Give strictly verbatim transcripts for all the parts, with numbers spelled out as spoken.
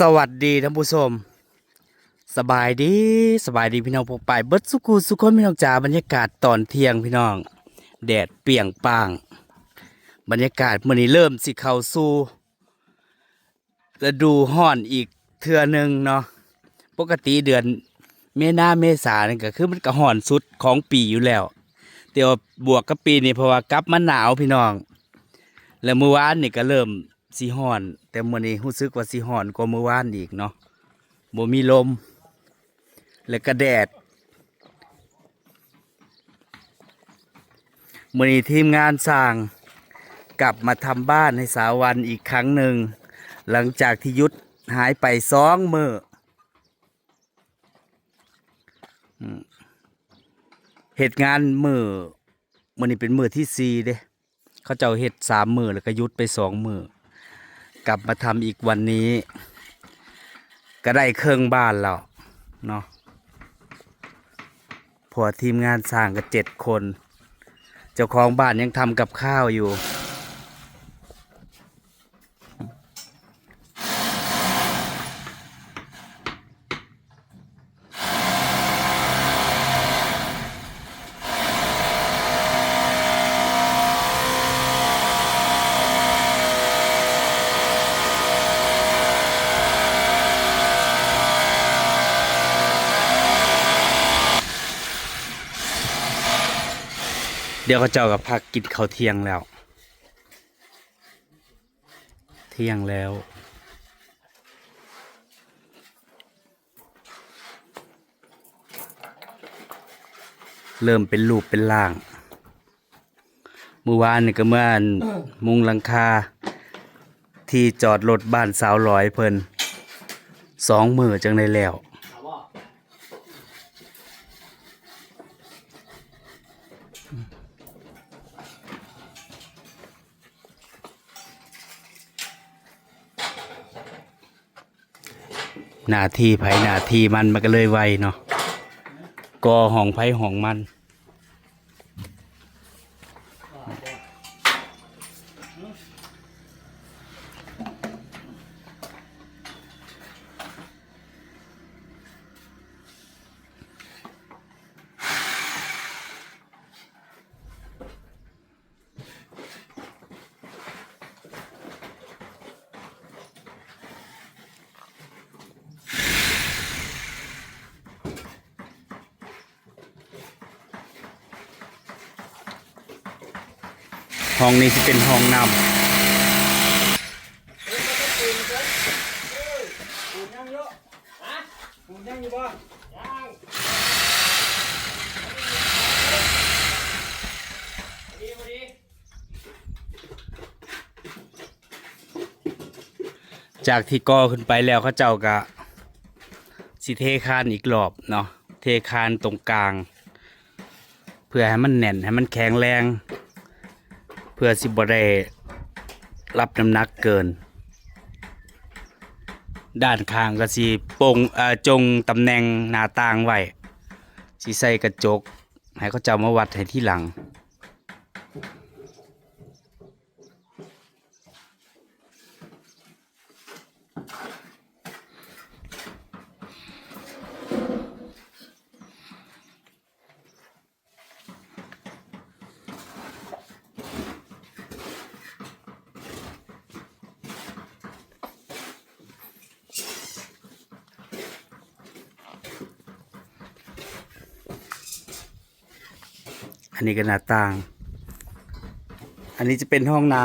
สวัสดีท่านผู้ชม สบายดี สบายดีพี่น้องปองปายเบิดสุขูสุคนพี่น้องจ๋า บรรยากาศตอนเที่ยงพี่น้อง แดดเปรี้ยงป้าง บรรยากาศมื้อนี้เริ่มสิเข้าสู่ฤดูร้อนอีกเทื่อหนึ่งเนาะ ปกติเดือนเมนาเมษานี่ก็คือมันก็ร้อนสุดของปีอยู่แล้ว แต่ว่าบวกกับปีนี้เพราะว่ากลับมาหนาวพี่น้อง แล้วมื้อวานนี่ก็เริ่ม สิฮ้อน แต่มื้อนี้รู้สึกว่าสิฮ้อนกว่ามื้อวานอีกเนาะ บ่มีลม และก็แดด มื้อนี้ทีมงานช่างกลับมาทำบ้านให้สาววันอีกครั้งหนึ่ง หลังจากที่หยุดหายไปสองมื้อ อืม เฮ็ดงานมื้อ มื้อนี้เป็นมื้อที่สี่เด้ เขาเจ้าเฮ็ดสามมื้อแล้วก็หยุดไปสองมื้อ กลับมาทำอีกวันนี้ ก็ได้ครึ่งบ้านแล้วเนาะ เพราะว่าทีมงานช่างก็เจ็ดคน เจ้าของบ้านยังทำกับข้าวอยู่ เดี๋ยวเขาเจ้าก็พักกินข้าวเที่ยงแล้ว เที่ยงแล้ว เริ่มเป็นรูปเป็นร่าง มื้อวานนี่ก็เมื่ออัน มุงหลังคา ที่จอดรถบ้านสาวหลอยเพิ่น สองมื้อจั่งได้แล้ว หน้าที่ไผหน้าที่มัน มันก็เลยไวเนาะ ก่อห้องไผห้องมัน ห้องนี้สิเป็นห้องน้ำ จากที่ก่อขึ้นไปแล้วเขาเจ้าก็สิเทคานอีกรอบเนาะ เทคานตรงกลาง เพื่อให้มันแน่น ให้มันแข็งแรง เพื่อสิบ่ได้รับน้ำหนักเกิน ด้านข้างก็สิปง เอ่อ จงตำแหน่งหน้าต่างไว้ สิใส่กระจก ให้เขาเจ้ามาวัดให้ทีหลัง อันนี้ก็หน้าต่าง อันนี้จะเป็นห้องน้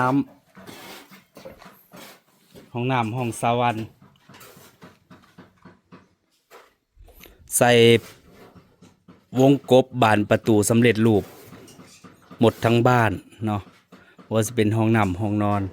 ำ ห้องน้ำ ห้องสวรรค์ ใส่วงกบบานประตูสำเร็จรูป หมดทั้งบ้านเนาะ ว่าสิเป็นห้องน้ำ ห้องนอน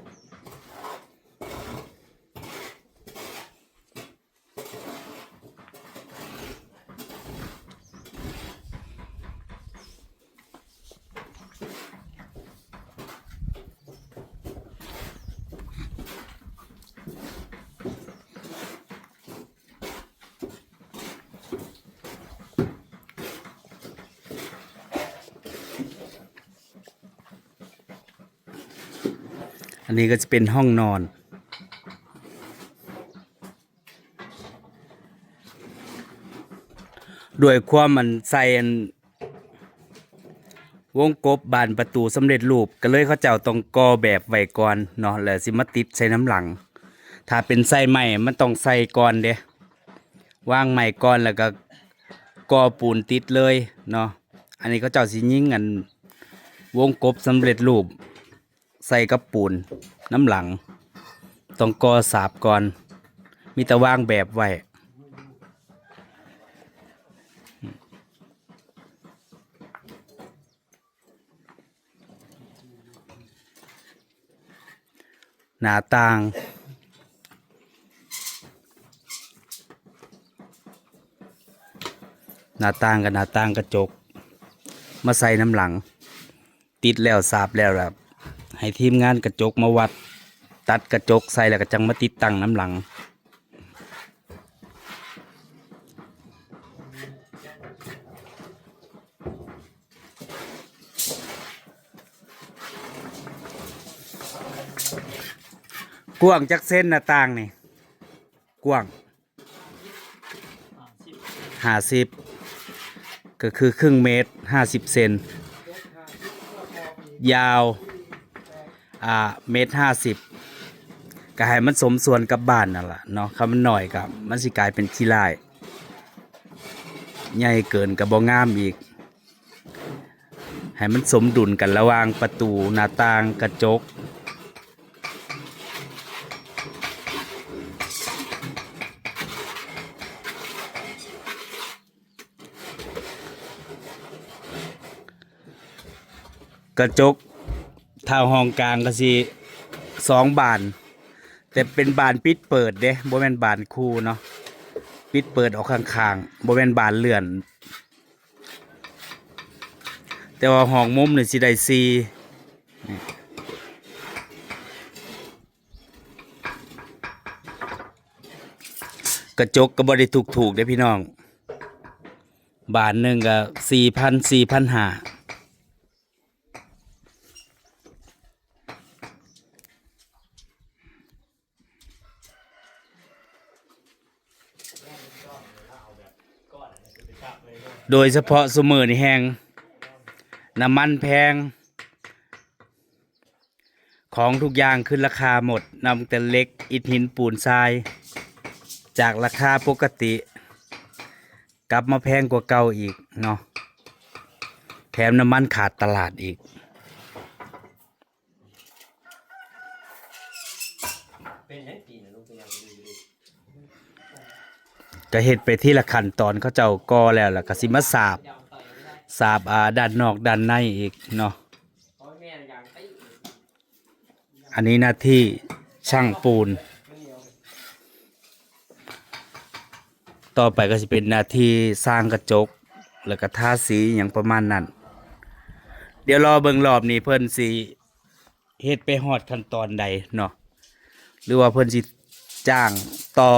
อันนี้ก็จะเป็นห้องนอน ด้วยความมันใส่อันวงกบบานประตูสำเร็จรูป ก็เลยเขาเจ้าต้องก่อแบบไว้ก่อนเนาะ แล้วสิมาติดใส่น้ำหลัง ถ้าเป็นใส่ไม้มันต้องใส่ก่อนเด้ วางไม้ก่อนแล้วก็ก่อปูนติดเลยเนาะ อันนี้เขาเจ้าสิยิงอันวงกบสำเร็จรูป ใส่กับปูนน้ำหลัง ต้องก่อสาบก่อน มีแต่วางแบบไว้ หน้าต่าง หน้าต่างกับหน้าต่างกระจก มาใส่น้ำหลัง ติดแล้วสาบแล้วล่ะ ให้ทีมงานกระจกมาวัด ตัดกระจกใส่แล้วก็จังมาติดตั้งน้ำหลัง กว้างจักเซนหน้าต่างนี่ กว้าง ห้าสิบ ก็คือครึ่งเมตร ห้าสิบเซน ยาว อ่า เมตรห้าสิบ ก็ให้มันสมส่วนกับบ้านนั่นล่ะเนาะ คันมันน้อยก็มันสิกลายเป็นขี้ร้าย ใหญ่เกินก็บ่งามอีก ให้มันสมดุลกันระหว่างประตู หน้าต่าง กระจก กระจก ถ้าห้องกลางก็สิสองบาน แต่เป็นบานปิดเปิดเด้ บ่แม่นบานคู่เนาะ ปิดเปิดออกข้างๆ บ่แม่นบานเลื่อน แต่ว่าห้องมุมนี่สิได้สี่ กระจกก็บ่ได้ถูกๆเด้พี่น้อง บานหนึ่งก็สี่พัน สี่พันห้า โดยเฉพาะซุมื้อนี้แฮ่งน้ำมันแพง ของทุกอย่างขึ้นราคาหมด นับแต่เหล็ก อิฐ หิน ปูน ทราย จากราคาปกติ กลับมาแพงกว่าเก่าอีกเนาะ แถมน้ำมันขาดตลาดอีก เป็นหยังปีน่ะลูกเป็นหยัง ก็เฮ็ดไปทีละขั้นตอน เขาเจ้าก่อแล้ว แล้วก็สิมาสาบ สาบ อ่า ด้านนอกด้านในอีกเนาะ อันนี้หน้าที่ช่างปูน ต่อไปก็สิเป็นหน้าที่สร้างกระจก แล้วก็ทาสีหยังประมาณนั้น เดี๋ยวรอเบิ่งรอบนี้เพิ่นสิเฮ็ดไปฮอดขั้นตอนใดเนาะ หรือว่าเพิ่นสิจ้างต่อ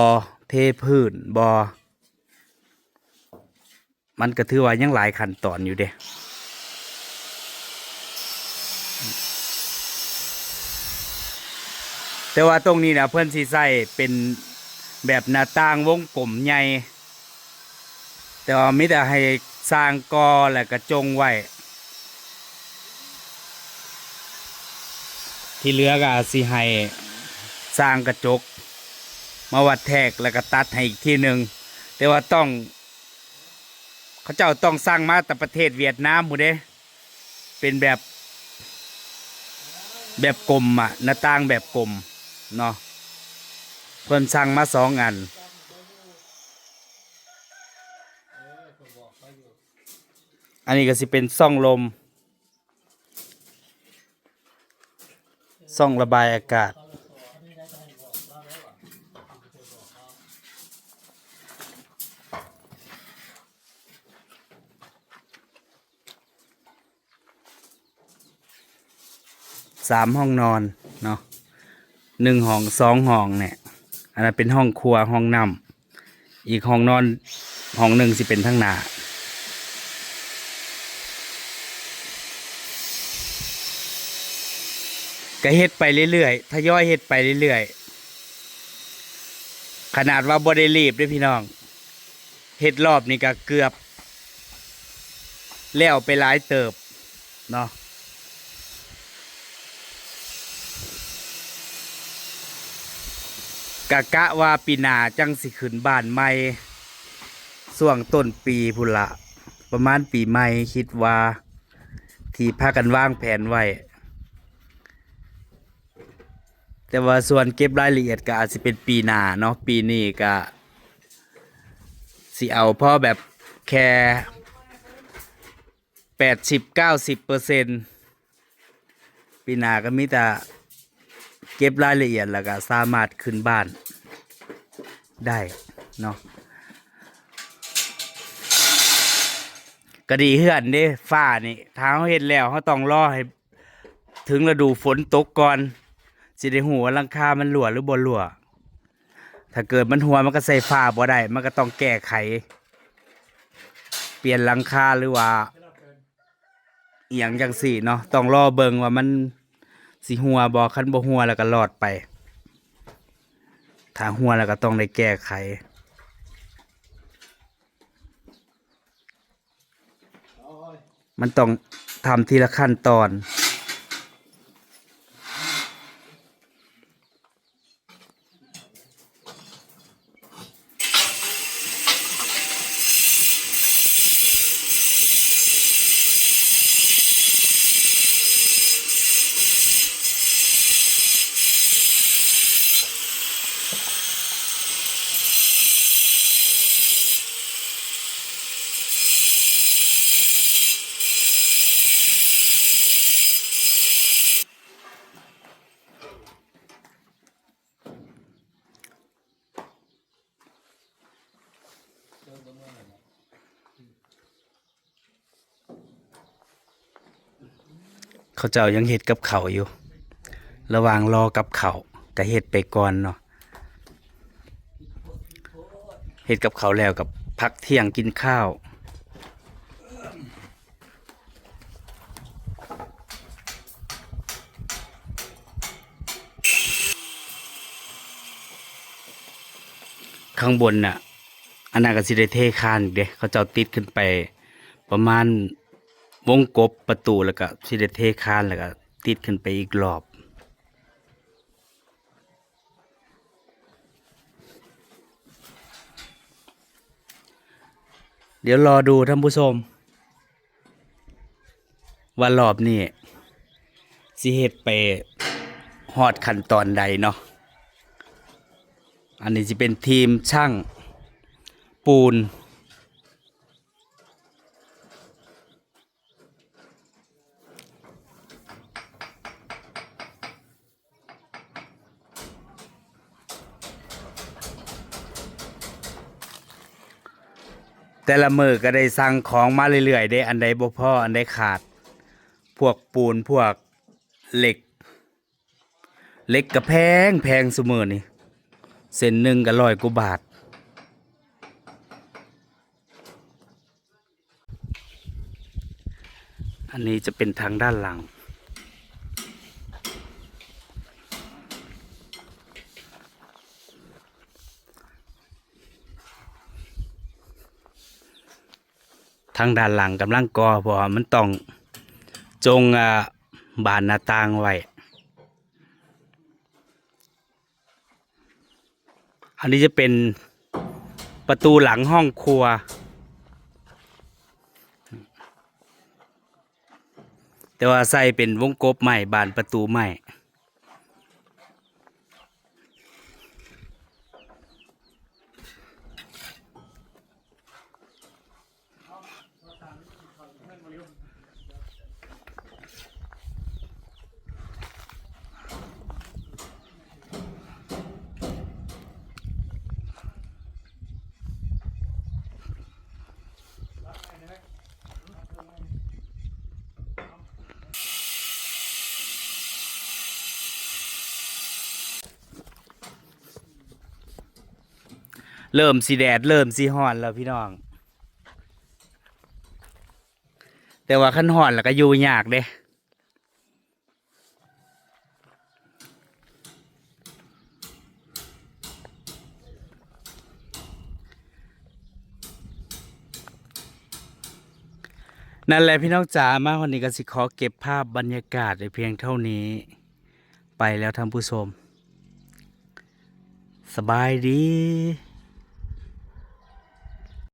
เทพื้นบ่ มันก็ถือว่ายังหลายขั้นตอนอยู่เด้ แต่ว่าตรงนี้นะเพิ่นสิใส่เป็นแบบหน้าต่างวงกลมใหญ่ แต่ว่ามีแต่ให้สร้างก่อแล้วก็จงไว้ ที่เหลือก็สิให้สร้างกระจก มาวัดแทกแล้วก็ตัดให้อีกทีหนึ่ง แต่ว่าต้อง เขาเจ้าต้องสั่งมาแต่ประเทศเวียดนามพู้นเด้ เป็นแบบ แบบกลมอะ หน้าต่างแบบกลมเนาะ เพิ่นสั่งมาสองอัน อันนี้ก็สิเป็นช่องลม ช่องระบายอากาศ สามห้องนอนเนาะ หนึ่งห้อง สองห้องเนี่ย อันนั้นเป็นห้องครัว ห้องน้ำ อีกห้องนอนห้องหนึ่งสิเป็นทางหน้า ก็เฮ็ดไปเรื่อยๆ ทยอยเฮ็ดไปเรื่อยๆ ขนาดว่าบ่ได้รีบเด้อพี่น้อง เฮ็ดรอบนี้ก็เกือบ แล้วไปหลายเติบเนาะ กะกะว่าปีหน้าจั่งสิขึ้นบ้านใหม่ ช่วงต้นปีพู้นละ ประมาณปีใหม่ คิดว่า ที่พากันวางแผนไว้ แต่ว่าส่วนเก็บรายละเอียดก็อาจสิเป็นปีหน้าเนาะ ปีนี้ก็สิเอาพอแบบแค่ แปดสิบ เก้าสิบเปอร์เซ็นต์ ปีหน้าก็มีแต่เก็บรายละเอียดแล้วก็สามารถขึ้นบ้านได้เนาะ ก็ดีคือกันเด้ ฝ้านี่ ถ้าเฮาเฮ็ดแล้ว เฮาต้องรอให้ถึงฤดูฝนตกก่อน สิได้ฮู้ว่าหลังคามันรั่วหรือบ่รั่ว ถ้าเกิดมันหัวมันก็ใส่ฝ้าบ่ได้ มันก็ต้องแก้ไข เปลี่ยนหลังคาหรือว่า อีหยังจั่งซี้เนาะ ต้องรอเบิ่งว่ามันสิหัวบ่ คันบ่หัวแล้วก็รอดไป ถ้าหัวแล้วก็ต้องได้แก้ไข มันต้องทำทีละขั้นตอน เขาเจ้ายังเฮ็ดกับข้าวอยู่ ระหว่างรอกับข้าวก็เฮ็ดไปก่อนเนาะ เฮ็ดกับข้าวแล้วก็พักเที่ยงกินข้าว ข้างบนน่ะ อันนั้นก็สิได้เทคานอีกเด้ เขาเจ้าติดขึ้นไปประมาณวงกบประตู แล้วก็สิได้เทคาน แล้วก็ติดขึ้นไปอีกรอบ เดี๋ยวรอดูท่านผู้ชม ว่ารอบนี้สิเฮ็ดไปฮอดขั้นตอนใดเนาะ อันนี้สิเป็นทีมช่างปูน แต่ละมื้อก็ได้สั่งของมาเรื่อยๆเด้ อันใดบ่พอ อันใดขาด พวกปูน พวกเหล็ก เหล็กก็แพง แพงซุมื้อนี่ เส้นหนึ่งก็ร้อยกว่าบาท อันนี้จะเป็นทางด้านหลัง ทางด้านหลังกำลังก่อ เพราะว่ามันต้องจง อ่า บานหน้าต่างไว้ อันนี้จะเป็นประตูหลังห้องครัว แต่ว่าใส่เป็นวงกบไม้ บานประตูไม้ เริ่มสิแดด เริ่มสิร้อนแล้วพี่น้อง แต่ว่าคันร้อนแล้วก็อยู่ยากเด้ เ นั่นแหละพี่น้องจ๋า มาวันนี้ก็สิขอเก็บภาพบรรยากาศไว้เพียงเท่านี้ ไปแล้วท่านผู้ชม สบายดี